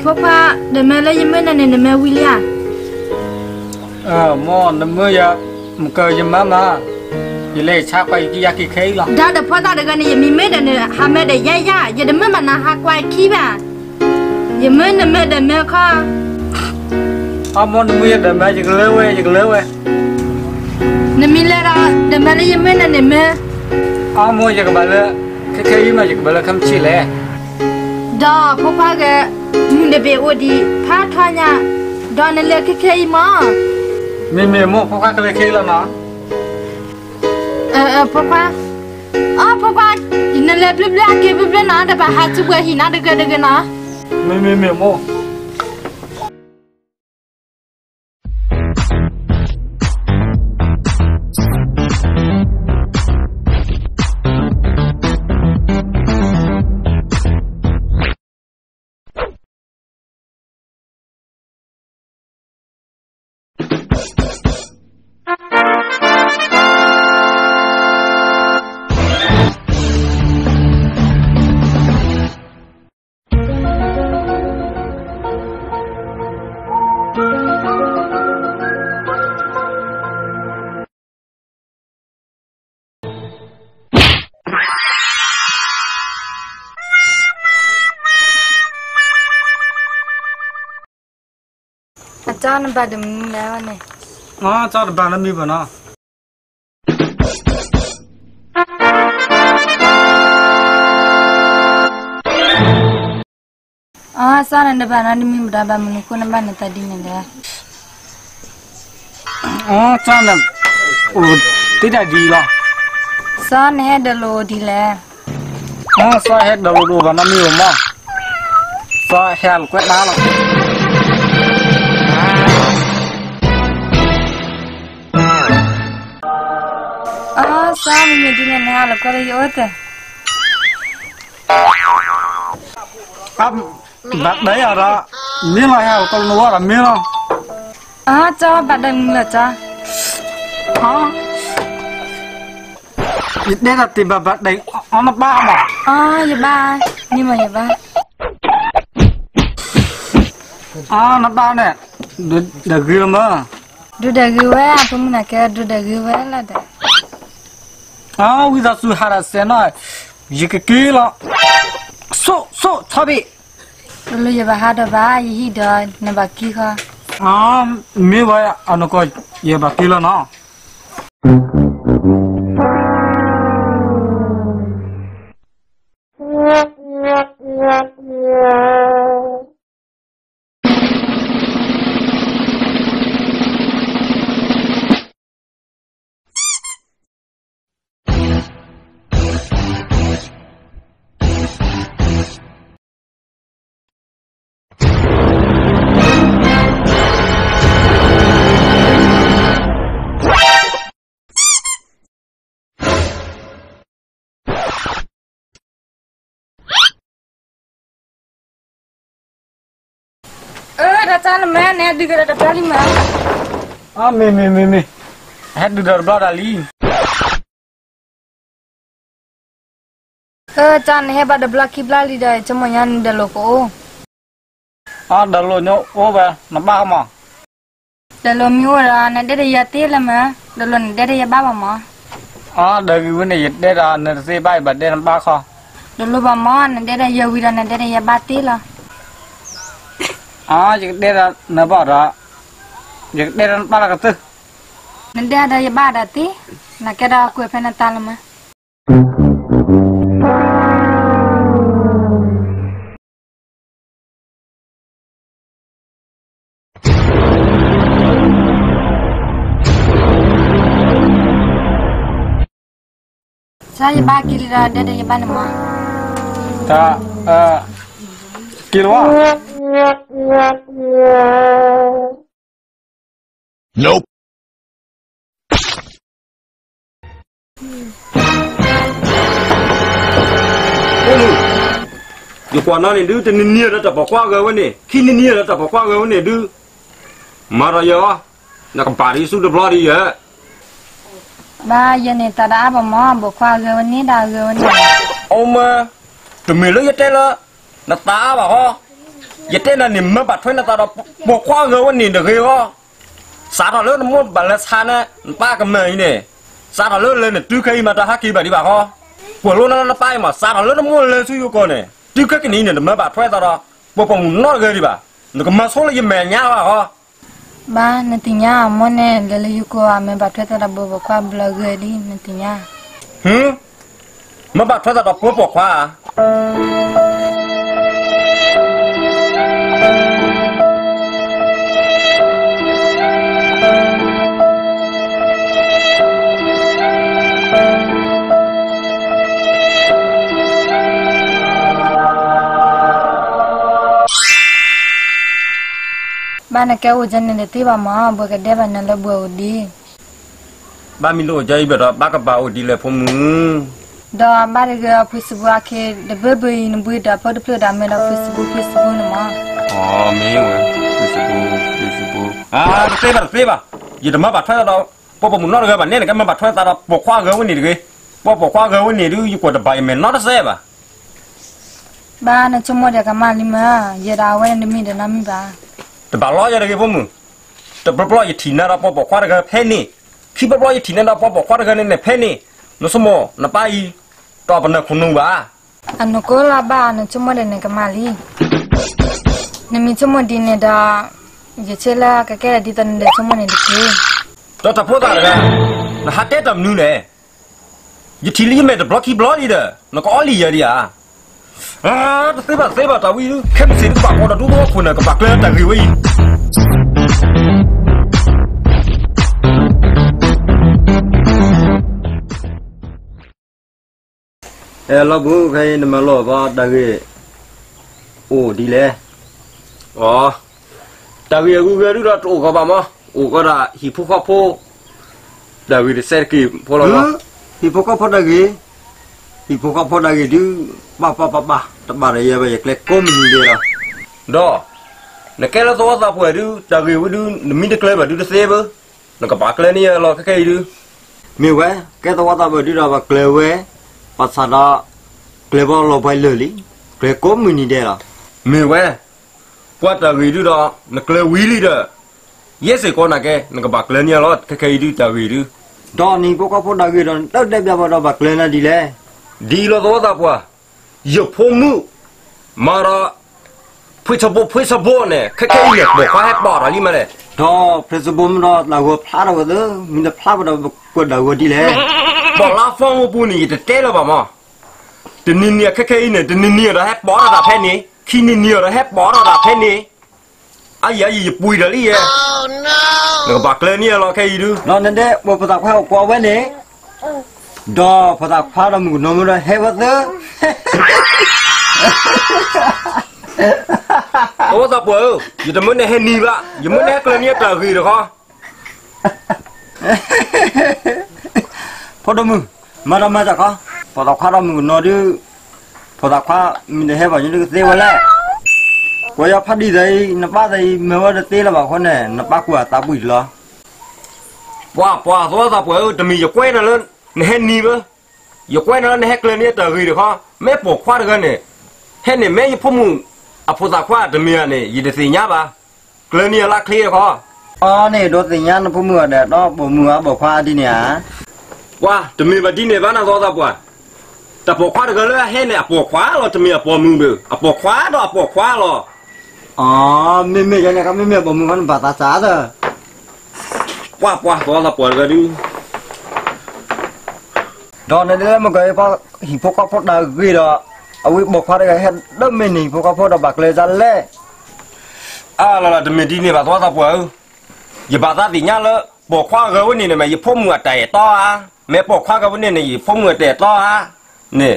ဖိခွါ, ဒီးမၢလၢယမၢနၤန့ၣ် နမၢဝံၤလံဧါ. မိၢ်, နမၢယၤ, မကၢယမၢမး, ယလဲၤယဆါကွၢ်ယကံၢ်ယါက့ၤခဲအံၤလီၤ. ဒီးဒီးဖိသၣ်တဂၤန့ၣ် ယမံၤမၢဒီးနဟးမၢဒီးယါယါ, ယတမၢဘၣ်နၤဟးကွၢ်ခံဘၣ်. ယမၢနမၢဒီးမၢခီ. အမိၢ်, နမၢယၤဒီးမၢ, ယကလၢဝဲ, ယကလၢဝဲ. နမံၤလၢဒီး ဒီးမၢလၢယမၢနၤန့ၣ်မၢ. အမိၢ်, ယကဘၣ်လၢ, ခဲခဲအံၤမး ယကဘၣ်လၢခဲမုၢ်ဆ့ၣ်လဲၣ်. ဒီးဖိခွါဂ့ၤ, မုၢ်တဘ့ၣ်အိၣ်ဒံးဖးထီညါ, ဒီးနလဲၤခဲခဲအံၤမး. မ့မ့ၢ်မိၢ်, ဖိခွါကလဲၤခဲအံၤလီၤနီၤ. ဖိခွါ, အဖိခွါ, နလဲၤဘျၢဘျၢအက့ၤဘျၢဘျၢနီၤ, တဘၣ်ဟးဆူပှဲၤဟံၣ်နၤတဂ့ၤတဂ့ၤနီၤ. မ့မ့ၢ်မ့ၢ်မိၢ်. အကၠီနဘၣ်တမံၤလၢၤန့ၣ်. အကၠီတဘၣ်နီတမံၤဘၣ်နီၤ. အကၠီနတဘၣ်နီတမံၤဘၣ်ဒီး ဘၣ်မနုၤဃိနဘၣ်နသးဒ်န့ၣ်လဲၣ်. အကၠီန, အိၣ်တ့ၢ်တၢ်ဒ်အံၤလီၤ. ကၠီနဟဲဒီးလိာ်အိၣ်ဒ်လဲၣ်. ကၠီဟဲဒီးလိာ်တအိၣ်ဘၣ်နီတမံၤဘၣ်မး, ကၠီဟဲအလီၤကွဲးတၢ်လီၤ. အကၠီမ့မ့ၢ်ဒ်န့ၣ် နဟဲလီၤကွဲးလၢယအိၣ်တၢ်. ဘၣ်ဒၢယၤဒီး, မ့ၢ်လီၤဟဲလီၤကွဲးလၢနအိၣ်ဒီးမ့ၢ်လီၤ. အကၠီဘၣ်ဒၢနၤလၢၤ, ကၠီ. ယတဲတၢ်တ့ၢ်ဘၣ်ဘၣ်ဒၢ, အနဘၣ်မး. ယဘၣ်, မ့ၢ်မးယဘၣ်. နဘၣ်န့ၣ်, ဒုးဒၢးဂ့ၤလီၤမး. ဒုးဒၢးဂ့ၤဝဲ, အဖိမုၣ်န့ၣ်ကဲဒုးဒၢးဂ့ၤဝဲလီၤဒီး. ဝံသးစူၤဟးဒီးစဲးနီၤ, ယကက့ၤလီၤ. ဆိၣ်ဆိၣ်ဆီဘ့ၣ်. တလိၣ်ယဘၣ်ဟးဒီးဘၣ်, ယဟံၣ်ဒီးနဘၣ်က့ၤဃီ. မ့ၢ်ဝဲအနီၢ်ကီၢ်, ယဘၣ်က့ၤလီၤနီၤ. အၢ ဒီးကၠီနမၢန့ၣ် ဒုးကဒီးတဘျီလံမး. မ့ၢ်မ့ၢ်မ့ၢ်မ့ၢ်, ဟဲဒုးဒီးတဘျီဒၣ်လံ. အၢ ကၠီနဟဲဘၣ်တဘျီခံဘျီလံဒီး ဆိကမိၣ်ညါနဒီးလိာ်ကအိၣ်. အၢ ဒီးလိာ်ညါအိၣ်ဝဲ နဘၣ်မး. ဒီးလိာ်မ့ၢ်အိၣ်ဒီး နဒဲဒီးယၤသ့လၢမး, ဒီးလိာ်နဒဲဒီးယၤဘၣ်ဘၣ်မး. အၢ ဒီးဂ့ၤဝဲန့ၣ် ယဒဲဒီးနတသ့ဘၣ် ယဘၣ်ဒဲနဘၣ်ခီ. ဒီးလိာ်ဘၣ်မး နဒဲဒီးယၤဝံၤဒီး နဒဲဒီးယၤဘၣ်သ့လီၤ. အၢ ယကဒဲဒီးနဘၣ်ဒီး, ယကဒဲဒီးနဘၣ်လၢကတၢၢ်. နဒဲဒီးယၤဘၣ်ဒီးသ့, နကဲဒီးကွဲးဖဲနသးလၢမး. ကၠီ ယဘၣ်က့ၤလံဒီး ဒဲဒီးယၤဘၣ်န့ၣ်မး. တၢ်, က့ၤလီၤ. Nope. ယကွၢ်နၤန့ၣ်ဒုး တနံၤနံၤဒီးတၢ်ပိာ်ခွါဂၤဝဲန့ၣ်, ခံနံၤနံၤဒီးတၢ်ပိာ်ခွါဂၤဝဲန့ၣ်ဒုး, မၤဒီးယၤ, နကပာ်ဒ်ဆူတဘျီဒ်ယဲ. ဘၣ်ယဲန့ၣ် သးတအါဘၣ်မး, ပိာ်ခွါဂၤဝဲန့ၣ် ဒၣ်ဂၤဝဲန့ၣ်. အိၣ်မး, တမ့ၢ်လၢယတဲလၢ နသးအါဘၣ်ဟီ. ယတဲနၤန့ၣ် မၢဘၣ်ထွဲနသးဒီးပိာ်ခွါဂၤဝဲန့ၣ်တဂ့ၤဃီ, စးထီၣ်လၢနမိၢ်ဘၣ်လဲၤဆါနၤ နပၢ်ကမၢ်အံၤန့ၣ်, စးထီၣ်လၢလဲၤနတုၤခဲအံၤမး တဟးက့ၤဘၣ်ဒံးဘၣ်ဃီ, ပှၢ်လိနၤလၢနပၢ်အံၤမး စးထီၣ်လၢနမိၢ်လဲၤဆူယိၤကီၢ်န့ၣ် တုၤခဲကနံၣ်အံၤန့ၣ် နမၢဘၣ်ထွဲသးဒီး ပိာ်ပိာ်မုၣ်နီတဂၤဒံးဘၣ်, နကမၤဆိလၢယမဲာ်ညါဘၣ်ဃီ. ဘၣ် နသ့ၣ်ညါ အမိၢ်န့ၣ် လဲၤလၢယိၤကီၢ် မၢဘၣ်ထွဲသးဒီးပိာ်ပိာ်ခွါဘျီဂၤဒ် နသ့ၣ်ညါ. ဟူ, မၢဘၣ်ထွဲသးဒီးပိာ်ပိာ်ခွါဧါ. ဘၣ်နကဲအိၣ်ကၠၢန့ၣ်တသ့ဘၣ်မး ဘၣ်ကဒဲဘၣ်နၤလၢဘှဲၣ်အိၣ်ဒံး. ဘၣ်မ့ၢ်လၢအိၣ်ကၠၢအံၤဘၣ်ဒီး ဘၣ်ကဘၣ်အိၣ်ဒ်လဲၣ်ဖိမုၣ်. ဒီးဘၣ်တဂ့ၤအ Facebook အခံ တဘၢဘၢအံၤ နဘှံးဒီးဖိတဖျၢၣ်ဒီးမ့ၢ်ဒီး Facebook Facebook န့ၣ်မး. အမ့ၢ်ဝဲ Facebook Facebook တသ့ဘၣ်တသ့ဘၣ်, ယတမၢဘၣ်ထွဲသးဒီး ပိာ်ပိာ်မုၣ်နီတဂၤဘၣ်န့ၣ် နကမၢဘၣ်ထွဲသးဒီးပိာ်ခွါဂၤဝဲန့ၣ်တဂ့ၤ. ပိာ်ပိာ်ခွါဂၤဝဲန့ၣ်ဒုး ယကွၢ်တဘၣ်ယမဲာ်နီတစဲးဘၣ်. ဘၣ်နဆိကမိၣ်ဒီးကမၣ်လံမး, ယဲဒၣ်အဝဲန့ၣ်တမ့ၢ်ဒီးနီတမံၤဘၣ်. တဘၣ်လီၤယၤတဂ့ၤဖိမုၣ်, တဘျီဘျီယထံၣ်နၤဒီးပိာ်ပိာ်ခွါတဂၤဖဲန့ၣ်, ခံဘျီဘျီယထံၣ်နၤဒီးပိာ်ပိာ်ခွါတဂၤန့ၣ်န့ၣ်ဖဲန့ၣ်, နဆိကမိၣ်နပၢ်အံၤ တအိၣ်ပနၢ်ခိၣ်နူာ်ဘၣ်. အနကိလီၤဘၣ် နဆိကမိၣ်ဒီးန့ၣ်ကမၣ်လံ. နမ့ၢ်ဆိကမိၣ်ဒ်န့ၣ်ဒီး ယဆၢလၢကကဲထီၣ်ဒ်သိးနဒဲးဆိကမိၣ်န့ၣ်တက့ၢ်. ဒီးတၢ်ဖိသၣ်တဂၤ, နဟးတဲတၢ်မနုၤလဲၣ်. ယထံၣ်လၢယမဲာ်တဘျီခံဘျီလံဒီး နကအီလံယၤဒံးဧါ. တသ့ဘၣ်တသ့ဘၣ် တၢ်ဝံဒုး ခဲမုၢ်ဆ့ၣ်ဒုးကဘၣ်ကိးဒီးဒူသဝီခိၣ်န့ၣ် ကဘၣ်ကျဲတၢ်ဂ့ၢ်ဝဲအံၤ. အဲ လီၤဘု ခဲအံၤနမၤလိာ်သီတၢ်ဂ့ၢ် အိၣ်ဒ်လဲၣ်. အ တၢ်ဂ့ၢ်အဂုၤအဂၤဒုဒီးတအိၣ်ကီးဘၣ်မး, အိၣ်ကီးဒၣ်ဟံၣ်ဖိဃီဖိ တၢ်ဂ့ၢ်တစဲးတက့ၢ်ဖိလီၤမး. ဟံၣ်ဖိဃီဖိတၢ်ဂ့ၢ်, ဟံၣ်ဖိဃီဖိတၢ်ဂ့ၢ်ဒုး ပၢ်ပၢ်ပၢ်ပၢ် တဘၣ်ဒီးယဲဘၣ် ယကျဲကိးမုၢ်နံၤဒဲးလီၤ. ဒီး နကဲလၢသဝီသးပှၢ်ဒုး တၢ်ဂ့ၢ်ဝဲဒုး နမ့ၢ်တကျဲဘၣ်ဒုးတသ့ဘၣ်, နကဘၣ်ကျဲန့ၢ်ယၤလီၤခဲခဲအံၤဒုး. မ့ၢ်ဝဲ, ကဲသဝီသးပှၢ်ဒုးဒီးဘၣ်ကျဲဝဲ, ဘၣ်ဆၣ်ဒီး ကျဲဘၣ်လီၤဘှံးလၢာ်လံ, ကျဲကိးမုၢ်နံၤဒဲးလီၤ. မ့ၢ်ဝဲ, ပှၤတၢ်ဂ့ၢ်ဒုးဒီး နကျဲဝံၤလံဒီး ယဲစ့ၢ်ကီးနာ်က့ နကဘၣ်ကျဲန့ၢ်ယၤလီၤ ခဲခဲအံၤဒုးတၢ်ဂ့ၢ်ဒုး. ဒီးနဟံၣ်ဖိဃီဖိတၢ်ဂ့ၢ်ဒီး နတၢ်တဲဘၣ်ပှၤဒီးဘၣ်ကျဲနၤဒ်လဲၣ်. ဒ်လီၤသဝီသးပှၢ်, ယဖိမုၣ် မၤဒီး ဖှ့ဆဘိဖှ့ဆဘိန့ၣ် ခဲခဲအံၤန့ၣ် ပိာ်ခွါဟဲပိာ်တၢ်လံမးလဲၣ်. ဒီးဖှ့ဆဘိမ့ၢ်ဒီး တၢ်ဂီၤဖျါထီၣ်ဝဲသ့, မ့ၢ်တဖျါဝဲဒီးပှၤတၢ်ဂီၤဒ်လဲၣ်. ပိာ်လါဖီမုၢ်ပူၤန့ၣ် ယတတဲလၢၤဘၣ်မး. တနံၤနံၤခဲခဲအံၤန့ၣ် တနံၤနံၤဒီးဟဲပိာ်ထီၣ်တၢ်ဖဲန့ၣ်, ခံနံၤနံၤဒီးဟဲပိာ်ထီၣ်တၢ်ဖဲန့ၣ်, အယံၤအယံၤယပှံၤတၢ်လံယဲ, နကဘၣ်ကျဲန့ၢ်ယၤလီၤခဲအံၤဒုး. ဒီးနဒဲး ပှၤဖိသၣ်ခွါအိၣ်ကိးဝဲန့ၣ်, ဒီးဖိသၣ်ခွါဒီးမုၣ်ကနီၤမ့ၢ်ဒီးဟဲဝဲသ့. သဝီသးပှၢ်ဧၢ, ယတမၢနဟဲနံၤဘၣ်, ယမၢနဟဲကျဲန့ၢ်ယၤတၢ်ဂ့ၢ်တခီ. ဖိဒိၣ်မုၣ်, မၤဒီးမၤတၢ်ခီ, ဖိသၣ်ခွါဒီးမုၣ်ကနီၤဒုး, ဖိသၣ်ခွါမ့ၢ်တဟဲဘၣ်ညါဒုးကသ့ဝဲလဲၣ်. ပှၤယီၤဖးဒံၣ်သးအံၤ နပၢ်သးအံၤ မၤဝဲတသ့လၢၤဘၣ်အဃိန့ၣ် နပၢ်ကွၢ်အသးပှံၢ်လီၤ. ပှၤ ပှၤ သဝီသးပှၢ်ဧၢ, တမ့ၢ်ယကွဲနၤလၢ နဟဲနံၤဘၣ်, ယကွဲနၤလၢနဟဲကျဲန့ၢ်ယၤတၢ်ဂ့ၢ်တခီ, မ့ၢ်ပိာ်ခွါတဂၤန့ၣ်, ဟဲန့ၣ်မ့ၢ်ယဖိမုၣ်အဖိသၣ်ခွါတမ့ၢ်ဧါန့ၣ် ယတသ့ၣ်ညါဘၣ်. ကျဲန့ၢ်ယၤလၢချ့တခီ. အန့ၣ် ဒိးသ့ၣ်ညါနဖိမုၣ်အီၤဒီး ဒီးပိာ်မုၣ်အပိာ်ခွါဒ်န့ၣ်ဧါ. ပှၤ တမ့ၢ်ဘၣ်ဒ်န့ၣ်ဘၣ်နသဝီသးပှၢ်, တၢ်ပိာ်ခွါတဂၤလၢအဟဲန့ၣ် အပိာ်ခွါလီၤ, တမ့ၢ်အပိာ်မုၣ်ဘၣ်, အပိာ်ခွါဒီးအပိာ်ခွါလီၤ. အ မ့မ့ၢ်ယၤန့ၣ် မ့မ့ၢ်ပိာ်မုၣ်ခီန့ၣ် ဘၣ်သးစၢ်သၢ. ပှၤ ပှၤ သဝီသးပှၢ်တဂၤဒုး, ဒီးနဒဲလၢမုၢ်ကီၢ်အံၤ ပှၤဟံၣ်ဖိဃီဖိတၢ်ဂ့ၢ်ဒီး အဝဲပိာ်ခွါတဂၤဟဲဒၢမ့ၢ်နဟံၣ်ဖိဃီဖိဒီးဘၣ်ကျဲဒ်လဲၣ်. အလီၤလီၤ တမ့ၢ်ဒ်န့ၣ်ဘၣ်သဝီသးပှၢ်ဧၢ, ယဘၣ်သးသ့ၣ်ညါလၢ ပိာ်ခွါဂၤဝဲန့ၣ်န့ၣ် မ့ၢ်ယဖိမုၣ်အတၢ်အဲၣ်တီဧါ, မ့ၢ်ပိာ်ခွါဂၤဝဲန့ၣ်န့ၣ် ယဖိမုၣ်အတၢ်အဲၣ်တီဧါ, န့ၣ်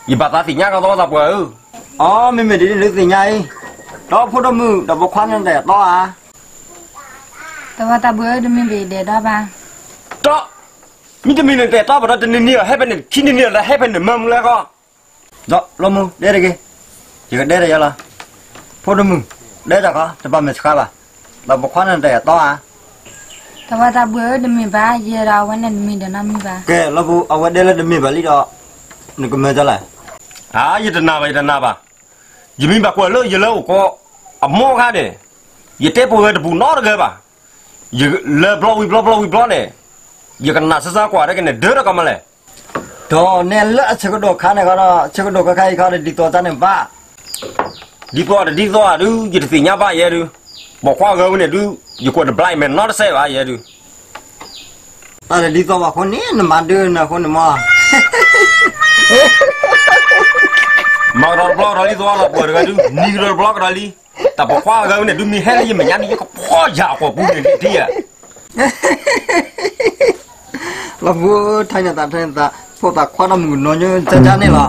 ယဘၣ်သးသ့ၣ်ညါကသဝီသးပှၢ်ဧၢ. အ မ့မ့ၢ်ဒ်န့ၣ်ဒုးသ့ၣ်ညါအံၤ, ဒီးဖိဒိၣ်မုၣ် ဒီးပိာ်ခွါန့ၣ်တၢ်အဲၣ်တီဧါ. သဝီသးပှၢ်ဧၢ, တမ့ၢ်ဘၣ်ယတၢ်အဲၣ်တီဘၣ်. ဒီး မ့တမ့ၢ်နတၢ်အဲၣ်တီဘၣ်ဒီး တနံၤနံၤအီၤဟဲဖဲန့ၣ်, ခံနံၤနံၤအီၤဒီးဟဲဖဲန့ၣ်မၤမုၢ်လၢဃီ. ဒီးလီၤမုၢ် ဒဲတဂ့ၤ, ယကဒဲတယၤလီၤ. ဖိဒိၣ်မုၣ် ဒဲတခီ တဘၣ်မဲာ်ဆှးဘၣ်, ဒီးပိာ်ခွါန့ၣ်တၢ်အဲၣ်တီဧါ. သဝီသးပှၢ်ဧၢ, တမ့ၢ်ဘၣ်, ယဲဒီးအဝဲန့ၣ်တမ့ၢ်ဒီးနီတမံၤဘၣ်. ကဲ လီၤမုၢ် အဝဲဒဲလၢတမ့ၢ်ဘၣ်လံဒီး နကမၤဒ်လဲၣ်. အ ယတနာ်ဘၣ်, ယတနာ်ဘၣ်. ယမ့ၢ်ဘၣ်ကွၢ်လၢယလၢအိၣ်ကီး အမိၢ်ခါန့ၣ်, ယတဲပှၤဂၤတပူၤနီတဂၤဘၣ်. ယလၢဘျီဝံၤဘျီဘျီဝံၤဘျီန့ၣ်, ယကနၣ်စၢ်စၢ်ကွၢ်တက့ၢ်န့ၣ် ဒၢတကမၣ်လဲၣ်. ဒီးနဲလၢအဆၢကတီၢ်ခါန့ၣ်ခီဒီး ဆၢကတီၢ်ခါခါအံၤခီဒီး ဒ်သိးတၢ်န့ၣ်ဘၣ်. ဒ်သိးတဒ်သိးဧါဒုး ယတသ့ၣ်ညါဘၣ်ယဲဒုး, ပိာ်ခွါဂၤဝဲန့ၣ်ဒုး ယကွၢ်တဘျါအံၤမဲာ်နီတစဲးဘၣ်ယဲဒုး. တၢ်တဒ်သိးဘၣ်အဃိန့ၣ် နမၤဒၢနၤအဃိန့ၣ်မး. မၤကဒီးတဘျီကဒီးလံ သဝီလီၤပှၢ်တဂၤဒုး နံၤကဒီးတဘျီကဒီးလံ. တၢ်ပိာ်ခွါဂၤဝဲန့ၣ်ဒုး မ့ၢ်ဟဲလၢယမဲာ်ညါန့ၣ် ယကဖီယၢ်အကွီၢ်ပူၤန့ၣ်ဒ်ဧါ. လီၤပူၤ ထါညါသး ထါညါသး ဖိသၣ်ခွါတၢ်မုၣ်ကနီၤညါ ကၢကၢန့ၣ်လီၤ.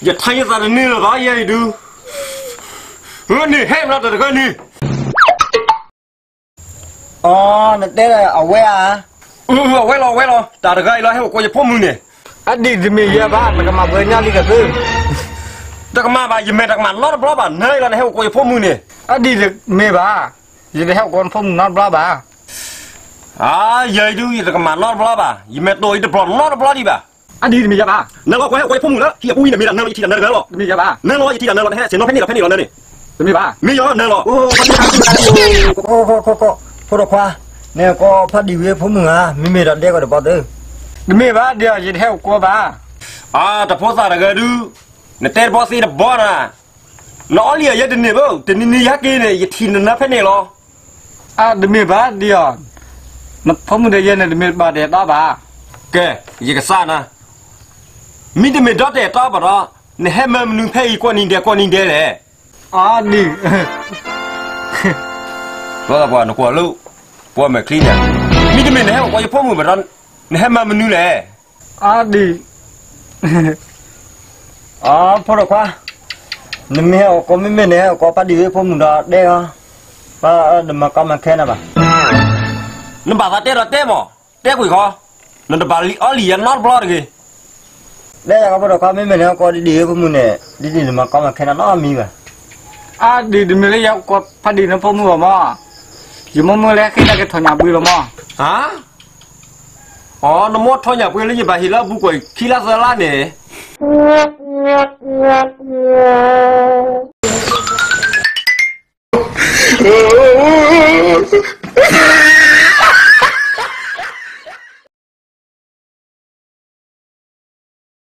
ယထါယသးတန့ၢ်လၢၤဘၣ်ယဲအံၤဒုး, န့ၣ်ဟဲမနုၤတၢ်တဂၤန့ၣ်. အ နတဲအဝဲဧါ. အဝဲလီၤ အဝဲလီၤ တၢ်တဂၤအံၤလီၤ ဟဲအိၣ်ကိးယဖိမုၣ်န့ၣ်. အဒံၣ်တမ့ၢ်ယဲဘၣ် နကမၤပှဲၤညါလံကသု. တကမၣ်ဘၣ် ယမဲာ်တကမၣ်နီတဘျီဘၣ် နၤအံၤလီၤ နဟဲအိၣ်ကိးယဖိမုၣ်န့ၣ်. အဒံၣ်တမ့ၢ်ဘၣ် ယတဟဲအိၣ်ကိးနဖိမုၣ်နီတဘျီဘၣ်. အ ယဲအံၤဒုး ယတကမၣ်နီတဘျီဘၣ် ယမဲာ်တိၢ်အံၤတဘျီနီတဘျီဒံးဘၣ်. အဒံၣ်တမ့ၢ်ယဲဘၣ်. နလီၤ ကွၢ်ဟဲအိၣ်ကိးယဖိမုၣ်လၢ ဟံၣ်အပူၤအံၤန့ၣ် မ့ၢ်ဒၣ်နၤလီၤ ယထံၣ်တၢ်နၤတဂၤလီၤ. တမ့ၢ်ယဲဘၣ်. နလီၤ ယထံၣ်တၢ်နၤလီၤ နဟဲဆ့ၣ်နီၤဖဲန့ၣ်လီၤဖဲန့ၣ်လီၤန့ၣ်. တမ့ၢ်ဘၣ်. မ့ၢ်ယဲ နလီၤ. ဖိဒိၣ်ခွါ နဟဲအိၣ်ကိးဖးဒံၣ်ဝံၤဖိမုၣ်ဧါ မ့မ့ၢ်ဒီးဒဲကဒီးဘီသၢ. တမ့ၢ်ဘၣ် ဒ်အီၤ ယတဟဲအိၣ်ကိးဘၣ်. အ တဖိသၣ်တဂၤဒုး နတဲတဘီသ့တဘီနၤ, နအီလံယဲတန့ၢ်ဘၣ် တနံၤနံၤယဟဲက့ၤန့ၣ် ယထံၣ်နၤဖဲန့ၣ်လီၤ. အ တမ့ၢ်ဘၣ် ဒ်အီၤ နဖိမုၣ်ဒီးယဲန့ၣ် တမ့ၢ်ဘၣ်တၢ်အဲၣ်တီဘၣ်. ကဲ ယကစၢ်နၤ, မ့တမ့ၢ်ဒီးတၢ်အဲၣ်တီဘၣ်ဒီး နဟဲမၤမနုၤဖဲအံၤကိးနံၤဒဲးကိးနံၤဒဲးလဲၣ်. အဒံၣ် ပှၤနကွၢ်လၢ ပှၤမဲာ်ချံန့ၣ်, မ့တမ့ၢ်နဟဲအိၣ်ကိးယဖိမုၣ်ဘၣ်ဒီး နဟဲမၤမနုၤလဲၣ်. အဒံၣ် အ ဖိဒိၣ်ခွါ, နမ့ၢ်ဟဲအိၣ်ကိး မ့မ့ၢ်နဟဲအိၣ်ကိးဖးဒံၣ်ဝံၤဖိမုၣ်ဒီးဒဲအီၤ, ပှၤတမၤကီမၤခဲနၤဘၣ်. နဘၣ်သးတဲဒီးတဲမး, တဲကွံာ်ဃီ, နတဘၣ်လံအီလံယဲနီတဘျီတဂ့ၤ. ဒဲယၤကီး ဖိဒိၣ်ခွါ မ့မ့ၢ်နဟဲအိၣ်ကိးဒံၣ်ဒံၣ်ဝံၤဖိမုၣ်န့ၣ် ဒ်ဒ်နမၤကီမၤခဲနၤနီတမံၤဘၣ်. အဒံၣ်တမ့ၢ်လၢယဟဲအိၣ်ကိးဖးဒံၣ်နဖိမုၣ်ဘၣ်မး, ယမိၢ်မုၢ်လၢဃ့တၢ်ကထီၣ်ညၣ်ဘှံးလီၤမး. ဟါ အ နမိၢ်ထီၣ်ညၣ်ပှ့ၤလၢယဘၣ်ဟ့ၣ်လၢအဘူးကွၢ် ခံလါသၢလါန့ၣ်.